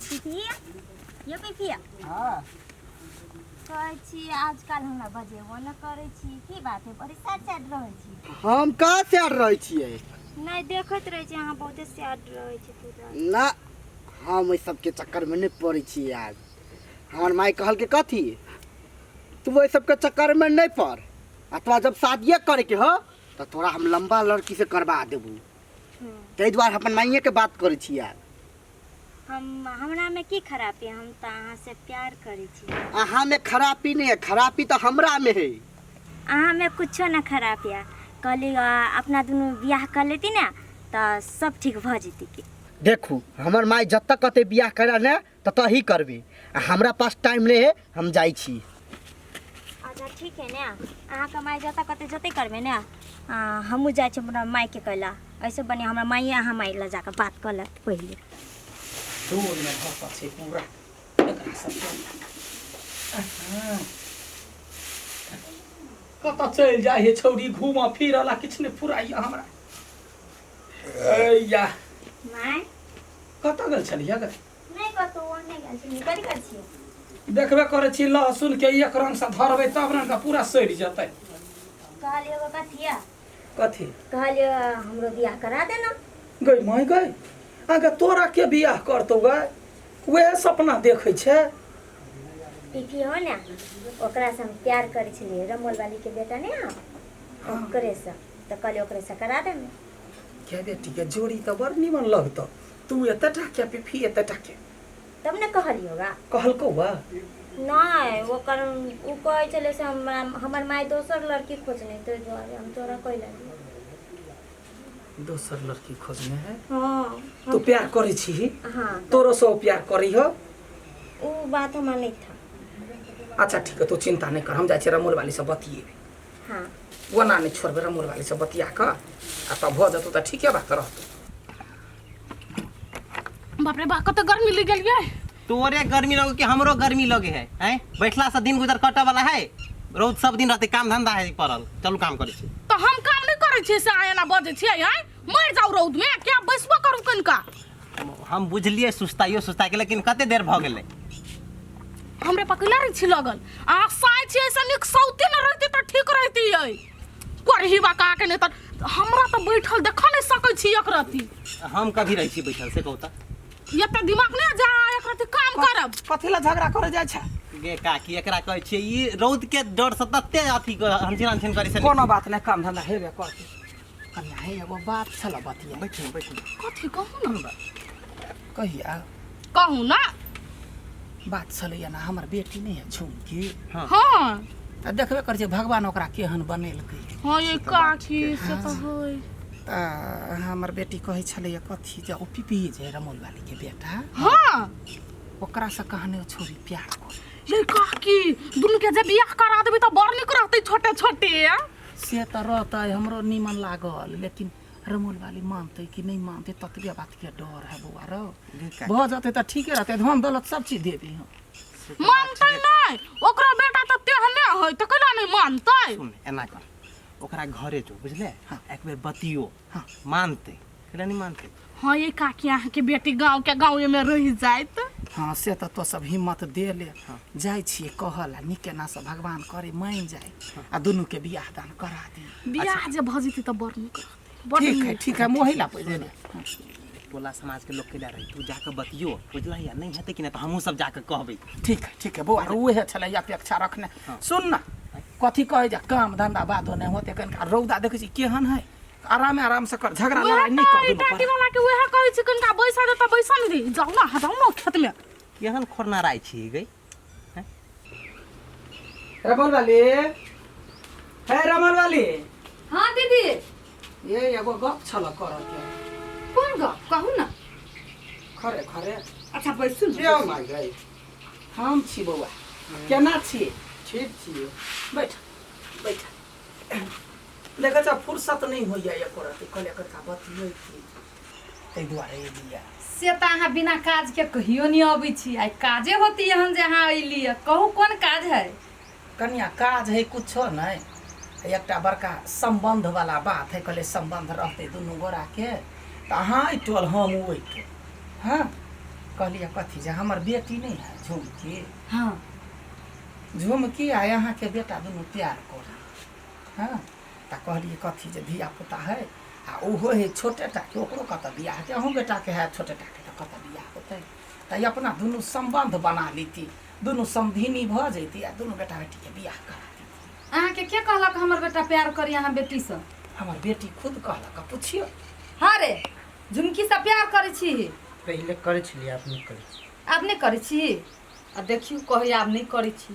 पिपिया ये पिपिया। हाँ। कहै छी आजकल हमरा बजेबो न करै छी, की बात है? बड़ी सैड सैड रहै छी। हम कहाँ सैड रहै छियै? नहि, देखैत रहै छी अहाँ बहुते सैड रहै छी पूरा। ना, हम एहि सबके चक्करमे नहि पड़ै छी यार। हमर माय कहलकै कथी, तू एहि सबके चक्करमे नहि पड़, आ तोरा जब शादिये करैके हो तऽ तोरा हम लम्बा लड़की से करबा देबू। ताहि दुआरे अपन माइएके बात करै छी यार। हम हमरामे की खराबी? हम तऽ अहाँसँ प्यार करै छी। अहाँमे खराबी नहि है, खराबी तऽ हमरामे है। अहाँमे कुछो न खराब यऽ। कहली अपना दुनू बियाह कर लेती ने तऽ सब ठीक भऽ जेती। की देखू, हमर माय जतऽ कतै बियाह करा ने ततऽ ही करबी, आ हमरा पास टाइम नहि है, हम जाइ छी। अच्छा ठीक है ने, अहाँके माय जतऽ कतै जतै करबै ने, हमहूँ जाइ छी हमरा मायके कैला। ऐसे बढ़िआँ हमरा माइए अहाँ माय लग जाकऽ बात कऽ लेत पहिले। डोलमे धसल छै पूरा एकरा सबके। कतऽ चलि जाइ है छौड़ी घूमऽ फिरऽ ला, किछु नहि फुराइया हमरा। या माय, कतऽ गेल छलियै गे? नहि कतौ ओहने गेल छलियै। कथी करै छियै? देखबे करै छी, लहसुन के एक रंग से धरबै तब ने पूरा सड़ि जेतै। कहलियै एगो कथी यऽ? कथी? कहलियै हमरो बियाह करा देना। गई माय गई, अगे तोरा के बियाह करतौ गई? वएह सपना देखै छै। पीपी हो ने, ओकरा से हम प्यार करै छलियै, रमोल वाली के बेटा नहि हँ, ओकरे से। तऽ कहलियै ओकरे से करा देना। के बेटी के जोड़ी तऽ बड़ निमन लगतौ। तू एते टा के, पीपी एते टा के। तब ने कहलियो गा। कहलकौ वा? नहि, ओकर ओ कहै छलै से हमरा हमर माय दोसर लड़की खोजने, ताहि दुआरे हम तोरा कहि लेलियै। दोसर लड़की खोजने है? हाँ। तू प्यार करै छी? हाँ। तोरो से ओ प्यार करी हो? ओ बात हमरा नहीं था। अच्छा ठीक है, तू चिंता नहीं कर, हम जाइ छियै रमोल वाली से बतियेबै। हाँ। ओना नहि छोड़बै, रमोल वाली से बतिया कऽ आ तब भऽ जेतौ तऽ ठीके बात रहतौ। बाप रे बाप, कते गर्मी लग गेल ये। तोरे गर्मी लगे कि हमरो गर्मी लगे है? हैं, बैठला से दिन गुजर कटे वाला है? रौद सब दिन रहते, काम धंधा है पड़ल, चलू काम करै छी। तऽ हम काम नहि करै छियै से अहाँ एना बजै छियै? आँय, मरि जाउ रौद में, क्या बैसबो करू कनिका। हम बुझलियै सुस्ताइयो सुस्ता के, लेकिन कते देर भऽ गेलै? हमरे पकड़ले रहै छी लगल। अहाँ साइ छियै से नीक सौते ने रहती तऽ ठीक रहती। करही बा का के नहि तऽ हमरा तऽ बैठल देख नहि सकै छी एक रत्ती। हम कभी रहै छी बैठल से कहू तऽ? एते दिमाग नहि जा एक रत्ती काम करब। कथी ला झगड़ा करे जाइ छै? गे काकी, एकरा कहै छियै ई रौद के डर से तते अथी हनछिन हनछिन करै छै। कोनो बात नहि, काम धंधा हेबे करतै। कनिया हे, एगो बात छल बतिया। बैठू बैठू। कथी कहू ने? कहिया? कहू ना। बात छलैया ना, हमर बेटी नहि है झुमकी? हाँ। हाँ। तऽ देखबे करै छै भगवान ओकरा केहन बनेलकै। हाँ ये काकी, से तऽ होय। तऽ हमर बेटी कहै छलैया कथी जे ओ पिपी जे रमोल वाली के बेटा। हाँ। ओकरा से कहने ओ छोरी प्यार कर। ये काकी, दुनू के जे बियाह करा देबै तऽ बड़ नीक रहतै छोटे छोटे। से तऽ रहतै, हमरो नीमन लागल, लेकिन रमोल वाली मानतै कि नहि मानतै ततबे बात के डर है बौआ रौ। भऽ जेतै तऽ ठीके रहतै, धन दौलत सब चीज देबी हम। मानतै नहि? ओकरो बेटा तऽ तेहने है, तऽ केना नहि मानतै? सुन, एना कर, ओकरा घरे जो, बुझले? हाँ। एक बेर बतियो। हाँ। मानतै केना नहीं मानतै? हाँ ये काकी, अहाँके बेटी गाँव के गाँवे में रहि जाइत। हाँ, से तऽ तो सब हिम्मत दे ले। जाइ छियै कहल आ नीक केना से भगवान करे मानि जाय आ दुनू के बियाह दान करा दी। बियाह जे भऽ जेतै तऽ बड़ नीक रहतै, बड़ ठीक है। नीक। ठीक है, मोहिला पहिले ने। टोला समाज के लोग के रही, तू जाके बतियो, बुझलही? या नहीं हेतै कि नहीं तऽ हमहूँ सब जाके कहबै। ठीक है, ठीक है बौआ, उहे छलै अपेक्षा रखने। सुन ना, कथी कहै जा, काम धंधा बादो नहि होते, कनिका रौदा देखै छी केहन है, आराम आराम से कर, झगड़ा वएह लड़ाई नहि तऽ कर ई दुनू टाटी पर। वाला के वएह कहै छी, कनिका बैसा दे तऽ बैसा नहि दे। जाउ ना, जाउ ना खेत में। केहन खोरनाराइ छी गई? रमन वाली हे, रमन वाली। हाँ दीदी। ये एगो गप छल करऽ के। कोन गप, कहू ना। खरे खरे। अच्छा बैसू ने। क्यों माय गई? हम छी बौआ, केना छी? ठीक छियै। बैठ बैठ। देखै छ, फुर्सत नहि होइया एको रत्ती, कहलियै कनिका बतियै की, ताहि दुआरे एलियै। से तऽ अहाँ बिना काज के कहियो नहीं अबै छी, आइ काजे होती एहन जे अहाँ अयली। कहू कोन काज है? कनिया, काज है कुछो नहि, एकटा बड़का सम्बन्ध वाला बात है। कहलियै सम्बन्ध रहतै दुनू गोराके तऽ अहाँ एहि टोल हम ओहि टोल। हँ, कहलियै कथी जे हमर बेटी नहि है झुमकी। हाँ। झुमकी आ अहाँके बेटा दुनू प्यार करै। हँ, तऽ कहलियै कथी जे धिया पुता है आ ओहो है छोटे टाके, ओकरो कतऽ बियाह हेतै, अहूँ बेटाके है छोटे टाके, तऽ कतऽ बियाह होतै। तऽ अपना दुनू सम्बन्ध बना लीती, दुनू समधिनी भऽ जैती आ दुनू बेटा बेटीके बियाह करा देती। अहाँके के कहलक हमर बेटा प्यार करी अहाँ बेटीसँ? हमर बेटी खुद कहलक, पुछियौ। हाँ रे, झुमकीसँ प्यार करै छी? पहिले करै छलियै, आब नहि करै छी। आब नहि करै छी? आ देखियौ कहै आब नहि करै छी।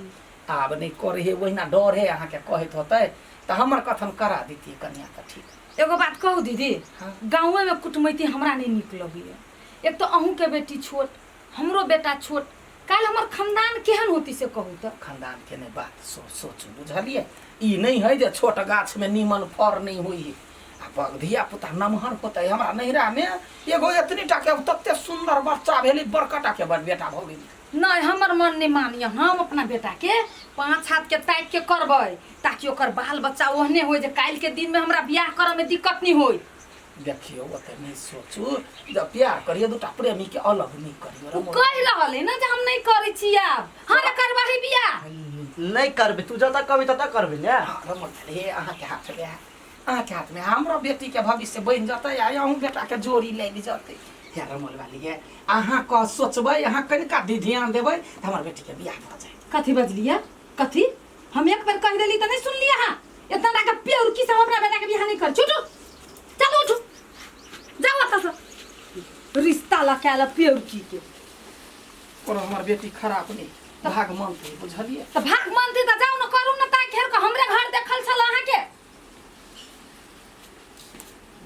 आब नहि करै है, ओहिना डर है अहाँके कहैत होतै, तऽ हमर कथन करा देतियै कनिया तऽ ठीक। एगो बात कहू दीदी? हाँ। गाँवेमे कुटमैती हमरा नहि नीक लगैए। एक तऽ अहूँके बेटी छोट, हमरो बेटा छोट, काल्हि हमर खानदान केहन होती से कहू तऽ। खानदान के नहि बात सोचू, बुझलियै? ई नहि है जे छोट गाछमे नीमन फर नहि होइ है आ धिया पुता नमहर होतै। हमरा नैहरामे एगो एतनी टाके तते सुन्दर बच्चा भेलै, बड़का टाके बड़ बेटा भऽ गेलै। नहि, हमर मन नहि मानिए। हम अपना बेटाके 5 हाथके ताकिके करबै ताकि ओकर बाल बच्चा ओहने होय जे काल्हिके दिनमे हमरा बियाह करऽमे दिक्कत नहि होय। देखियौ, ओते नहि सोचू, जब प्यार करियौ दूटा प्रेमीके अलग नहि करियौ। ओ कहि रहल है ने जे हम नहि करै छी आब। हाँ रे, करबाही बियाह? नहि करबै, तू जतऽ कहबी ततऽ करबै ने। हाँ, रमण हे, अहाँके हाथमे है, अहाँके हाथमे हमरो बेटीके भविष्य बनि जेतै आ अहूँ बेटाके जोड़ी लागि जेतै। हे रमोल वाली, हे अहाँ कह सोचबै, अहाँ कनिका ध्यान देबै तऽ हमर बेटीके बियाह भऽ जायत। कथी बजलियै? कथी? हम एक बेर कहि देली तऽ नहि सुनलियै अहाँ? इतना टाके प्योर की सब अपना बेटाके बियाह नहि कर। छुटू, चलू, उठू, जाउ एतऽसँ। रिश्ता लऽ के आयल प्योर की के। कोनो हमर बेटी खराब नहि, भागमंत है, बुझलियै? तऽ भागमंत तऽ जाउ ने, करू ने ताकि घेर कऽ। हमरे घर देखल छल अहाँके।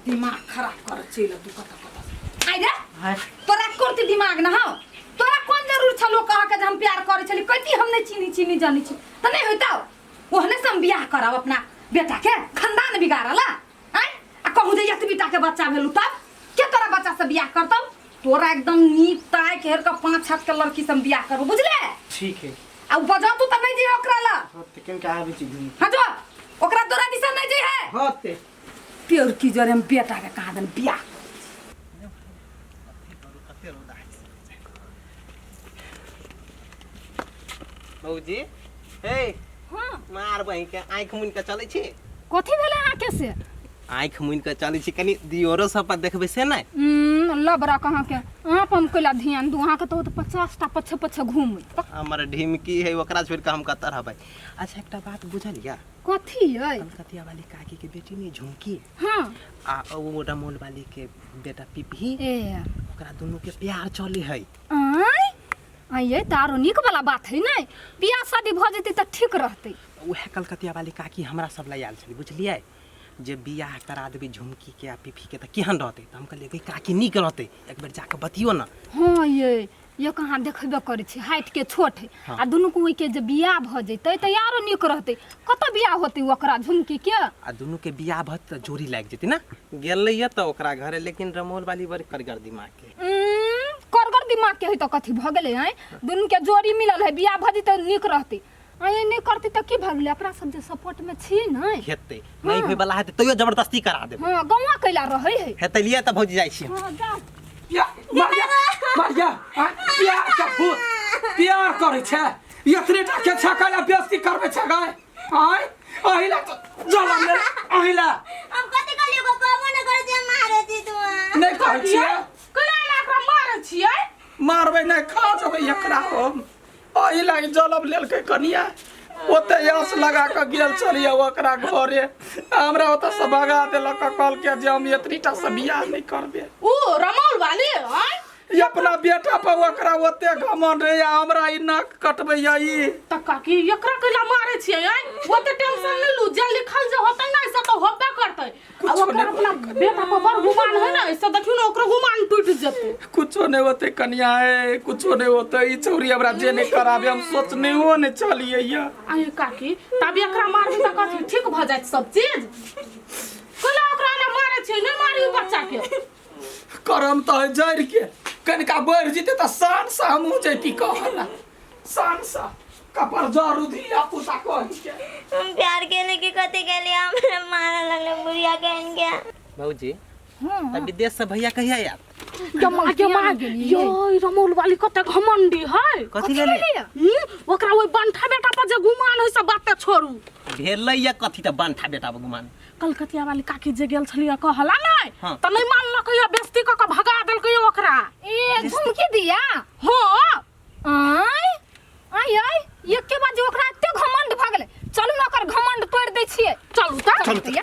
दिमाग खराब कर चलि तू कतऽ कतऽ आइ रे, तोरा करती दिमाग न हौ? तोरा कोन जरूर छलो कह के जे हम प्यार करै छली? कहती हम नहि चिन्ही चिन्ही जानै छी तऽ नहि होइतौ? ओहने से हम बियाह करब अपना बेटा के, खानदान बिगाड़ला आँय? आ कहूँ जे एतबी टा के बच्चा भेलू तब के तोरा बच्चा से बियाह करतौ? तोरा एकदम नीक ताकि हेर कऽ 5 हाथ के लड़की से हम बियाह करबो, बुझले? ठीक है। आ उ बजाउ तू तऽ नहि जइहे ओकरा लग। हाँ, तऽ केन के आबै छी घूमि। हाँ, जो ओकरा तोरा दिशा नहीं जइहे। हाँ, ते प्योर की जरे हम बेटा के कहाँ दन बियाह। भौजी हे। हाँ। मार बहिन के आँखि मुनि के चलै छी। कथी भेलै अहाँके से? आँखि मुनि के चलै छी, कनि दियोरो सब पर देखबै से नहि। लबरा कहाँ के, अहाँ पर हम कैला ध्यान दू? अहाँके तऽ ओ तऽ 50 टा पछे पछे घूमै। हमर ढिमकी है, ओकरा छोड़ि कऽ हम कतऽ रहबै? अच्छा, एकटा बात बुझलियै? कथी अइ? कलकतिया वाली काकी के बेटी नहीं झुमकी? हाँ। आ ओ रमोल वाली के बेटा पिपही। ए। ओकरा दुनू के प्यार चले है। आँय आँय, तऽ आरो नीक वाला बात है ने, बियाह शादी भऽ जेतै तऽ ठीक रहतै। उएह कलकतिया वाली काकी हमरा सब लए आयल छलै, बुझलियै, जे बियाह करा देबै झुमकी के आ पिपही के तऽ केहन रहतै? तऽ हम कहलियै, गै काकी, नीक रहतै, एक बेर जाकऽ बतियौ ने। हाँ ये कहाँ देखबे करै छी, हाइट के छोट है। हाँ। आ दुनू के ओहिके जे बियाह भऽ जेतै तऽ आरो नीक रहतै। कतऽ बियाह होतै ओकरा झुमकी के? आ दुनू के बियाह भऽ तऽ जोड़ी लागि जेतै ने। गेलैया तऽ ओकरा घरे, लेकिन रमोल वाली बड़ करगर दिमाग के। करगर दिमाग के है तऽ कथी भऽ गेलै? आँय, दुनू के जोड़ी मिलल है, बियाह भऽ जेतै नीक रहतै। आँय, नहि करतै तऽ की भऽ गेलै? अपना सब जे सपोर्ट में छी ने। हेतै नहि होय वाला हेतै तैयो जबरदस्ती करा देबै। हाँ, गौआ कैला रहै है। हेतै लिए तऽ भौजी जाइ छी हम। हाँ, जाउ। या, मारिया मारिया, आ, प्यार के भूत प्यार करै छै, एतने टा के छै, काला बेइज्जती करबै छै गाय। आय अहिला तऽ जलन ले अहिला। हम कथी कहलियै? ओकरा कहबो नहि करै छियै, मारै छी तू। नहि कहै छियै? कैला एना एकरा मारै छियै? मारबै नहि, खा जेबै एकरा हम। एहि लागि जलब लेलकै कनिया। ओते आस लगा कऽ गेल छलियै ओकरा घरे, हमरा ओतऽ से भगा देलक, कहलकै जे हम एतनीटा से बियाह नहि करबै। ओ रमौल वाली? आँय। ई अपना बेटा पर ओकरा ओते घमंड रहै आ हमरा ई नाक कटबैया ई। तऽ काकी, एकरा कैला मारै छियै? आँय, ओते टेंशन नहि लू, जे लिखल जे होतै ने से तऽ होबे करतै। आ कुछो ओकर नहि अपना बेटा पर बड़ गुमान है ने, से देखियौ ने ओकरो गुमान टूटि जेतै। कुछो नहि होतै कनिया, हे कुछो नहि होतै। ई छौरी हमरा जे नहि कराबे हम सोचनेहो नहि छलियै या। आँय काकी, तब एकरा मारबै तऽ कथी ठीक भऽ जायत सब चीज? कैला ओकरा एना मारै छियै? नहि मारियौ बच्चा के। करम तऽ है जड़ि के, कनिका बढ़ि जेतै तऽ शान से हमहूँ जैती कहला, शान से कपर जरू धिया पुता कहि के। हम प्यार केले कि कथी केले, हमरा मारऽ लगले बुढ़िया कहन के। भौजी। तऽ विदेश से भैया कहिया आयत? गे गे माय, यो रमौल वाली कते घमंडी है। कथी भेलै? ओकरा ओहि बंठा बेटा पर जे गुमान है से बात तऽ छोड़ू। भेलै या कथी तऽ बंठा बेटा पर गुमान? कलकतिया वाली काकी जे गेल छलियै कहला नहि हाँ। तऽ नहि मानलकै, बेइज्जती कऽ कऽ भगा देलकै ओकरा। ए झुमकी दिया? हाँ। आय आय आय, एके बार जे ओकरा एते घमंड भऽ गेलै। चलू ने, ओकर घमंड तोड़ि दै छियै। चलू तऽ। चलू तऽ।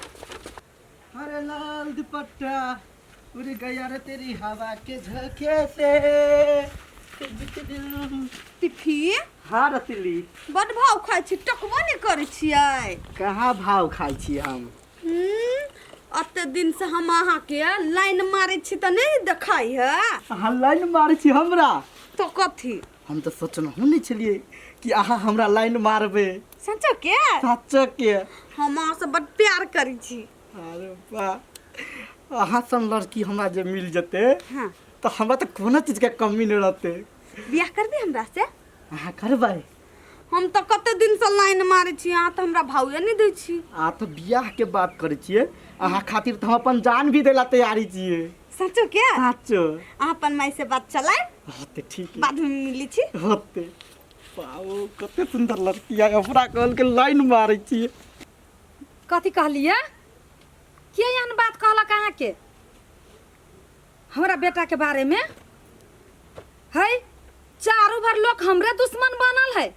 अरे लाल दुपट्टा उड़ गया रे तेरी हवा के झोंके से। पिफी। हाँ रतिली। बड भाव खाइ छी, टकबो नहि करै छियै। कहाँ भाव खाइ छी हम? अते दिन से हम अहाँके लाइन मारै छी तऽ नहि देखाइ है। अहाँ लाइन मारै छी हमरा? तो कथी? हम तऽ सोचलहुँ नहि छलियै कि अहाँ हमरा लाइन मारबै। सचो के? सचो के। हम अहाँ से बड प्यार करै छी। अरे वाह, अहाँ सन लड़की हमरा जे मिल जेतै हाँ तऽ हमरा तऽ कोनो चीजके कमी नहि रहतै। बियाह करबै हमरा से? अहाँ करबै? हम तऽ कते दिन से लाइन मारै छी, अहाँ तऽ हमरा भावे नहि दै छी। अहाँ तऽ बियाहके बात करै छियै, अहाँ खातिर तऽ हम अपन जान भी दै ला तैयारी छियै। सचो के? साचो। अहाँ अपन माय से बात चलायब। होते, ठीक है। बाद में मिली छी। होते। बाबू, कते सुंदर लड़की है, हमरा कहल के लाइन मारै छियै। कथी कहलियै? के एहन बात कहलक अहाँके हमरा बेटाके बारेमे? है चारू भर लोक हमरे दुश्मन बनल है।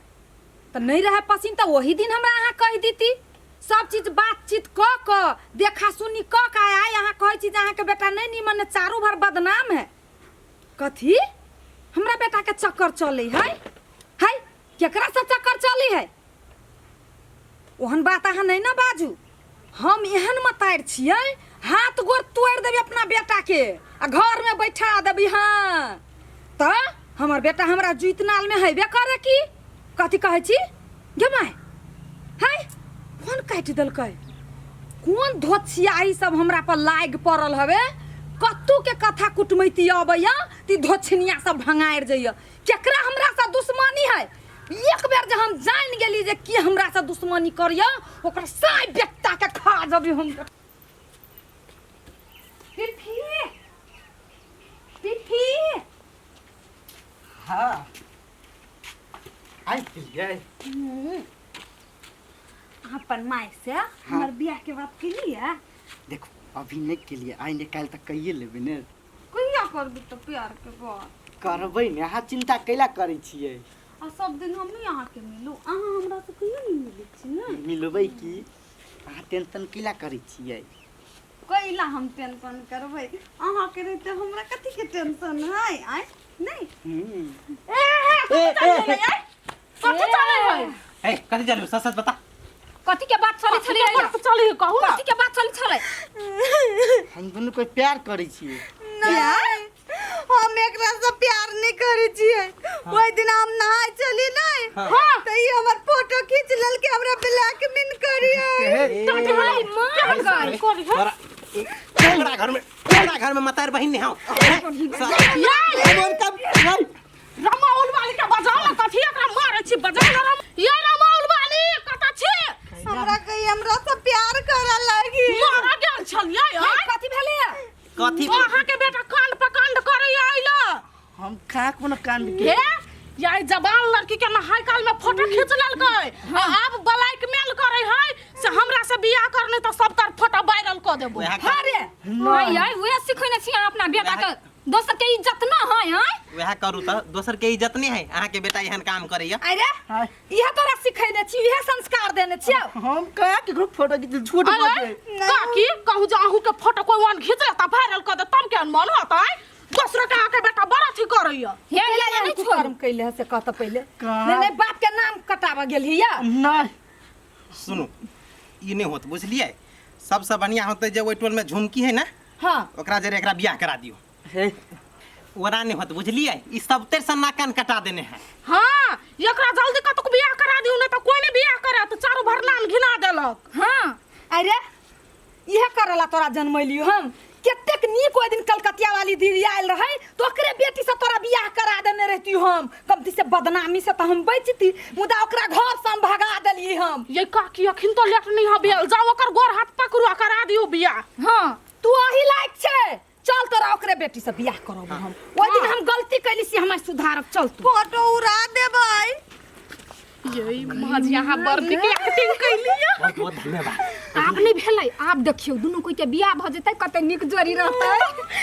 तऽ नहि रहे पसिन तऽ ओही दिन हमरा अहाँ कहि दीती। सब चीज बातचीत कऽ कऽ देखा सुनी कऽ कऽ आइ अहाँ कहै छी जे अहाँके बेटा नहि नीमन है, चारू भर बदनाम है। कथी हमरा बेटाके चक्कर चलै है? है केकरा से चक्कर चलै है? ओहन बात अहाँ नहि ने बाजू। हम एहन मतारि छियै, हाथ गोर तोड़ि देबै अपना बेटाके आ घरमे बैठा देबै। हाँ तऽ हमर बेटा हमरा जुइत नालमे हेबे करे की। कथी कहै छी गे माय? है फोन काटि देलकै। कोन धोछियाही सब हमरा पर लागि पड़ल हवे? कत्तू के कथा कुटमैती अबैया ती धोछनिया सब भंगारि जाइया। केकरा हमरा से दुश्मनी है? एक बेर जे हम जानि गेली जे की हमरा से दुश्मनी करिया, ओकरा साय बेटा के खा जबी हम। पिफी, पिफी। हाँ, आबि गेलियै। अहाँ अपन माय से हमर बियाह के बात केलियै? देखू, अभी नहि केलियै, आइ ने काल्हि तऽ कहिए लेबै ने। कहिया करबै तऽ प्यार के बात? करबै ने, अहाँ चिन्ता कैला करै छियै? आ सब दिन हम नहि अहाँके मिलू, अहाँ हमरा से कहियो नहि मिलै छी ने। मिलबै की, अहाँ टेंशन कैला करै छियै? कैला हम टेंशन करबै? अहाँके रहिते हमरा कथी के टेंशन है? आय नहि। कथी चलै है? ए कथी चलू, सच सच बता। कथी के बात चलै छलै? बात चलै है, कहू ना। कथी के बात चलै छलै? हम दुनू कोई प्यार करै छियै। नहीं, हम एकरा से प्यार नहीं करै छियै। ओहि दिन हम नहाय छली नहीं तऽ ई हमर फोटो खींच लेलकै, हमरा ब्लैकमेल करियै। तोरा तोरा घर में, तोरा घर में मतार बहिन नहीं हूँ। रमाउल वाली के बजाओ ना, कथी एकरा मारै छी? बजाओ ना रम ये रमाउल वाली, कतऽ छी? हमरा कही हमरा से प्यार करऽ लागी। मारा गेल छलियै? है, कथी भेलैया? कथी? अहाँ के बेटा कांड पर कांड करैया अइला। हम कहाँ कोनो कांड के? हे या जवान लड़की के नहाय काल में फोटो खींच लेलकै आ आब ब्लैकमेल करे है से हमरा से बियाह करने तऽ सब तर फोटो वायरल कऽ देबो। वएह। अरे आइ आइ उहे सिखैने छी अहाँ अपना बेटा के, दोसर के इज्जत न है? आइ वएह करू तऽ दोसर के इज्जत नहीं है, अहाँ के बेटा एहन काम करैया। अरे इहे तोरा सिखैने छी, इहे संस्कार देने छियौ। हम कहाँ केकरो फोटो खींच? झूठ अरे बजै। काकी, कहू जे अहूँ के फोटो कोई वन घींच लेता, वायरल कऽ दे, तब केहन मन होतै? दोसर के अहाँके बेटा बड़ा अथी करैया। हे ये नहीं छोड़ू। कैले है से कहत पहिले। कहाँ? नहीं नहीं, बाप के नाम कटाबऽ गेलही या? नहीं। सुनू, ई नहीं होत, बुझलियै? सबसे बढ़िया होतै जे ओहि टोल में झुमकी है ना, हाँ, ओकरा जरे एकरा बियाह करा दियो। हे ओना नहीं होत, बुझलियै? ई सब तेर से नाक कान कटा देने है। हाँ, एकरा जल्दी कतौ बियाह करा दियौ, नहीं तऽ कोई नहीं बियाह करत, चारू भर नाम घिना देलक। हाँ, अरे इहे करला तोरा जन्मैलियो हम। कतेक नीक ओहि दिन कलकतिया वाली दीदी आयल रहे तो ओकरे बेटी से तोरा बियाह करा देने रहती हम, कमती से बदनामी से तो हम बचती, मुदा ओकरा घर से हम भगा देलियै हम। ये काकी, अखन तो लेट नहीं है भेल, जाओ ओकर गोर हाथ पकड़ू आ करा दियौ बियाह। हाँ। तू अही लायक छै चल तोरा ओकरे बेटी से बियाह करब हम ओहि दिन हम गलती कैली से हमरा सुधारब चल तू फोटो उड़ा देबै ये माँ जी अहाँ बड़ नीक एक्टिंग कैली बहुत बहुत धन्यवाद आब नहि भेलै आब देखियौ दुनू कोई के बियाह भऽ जेतै कते नीक जोड़ी रहतै।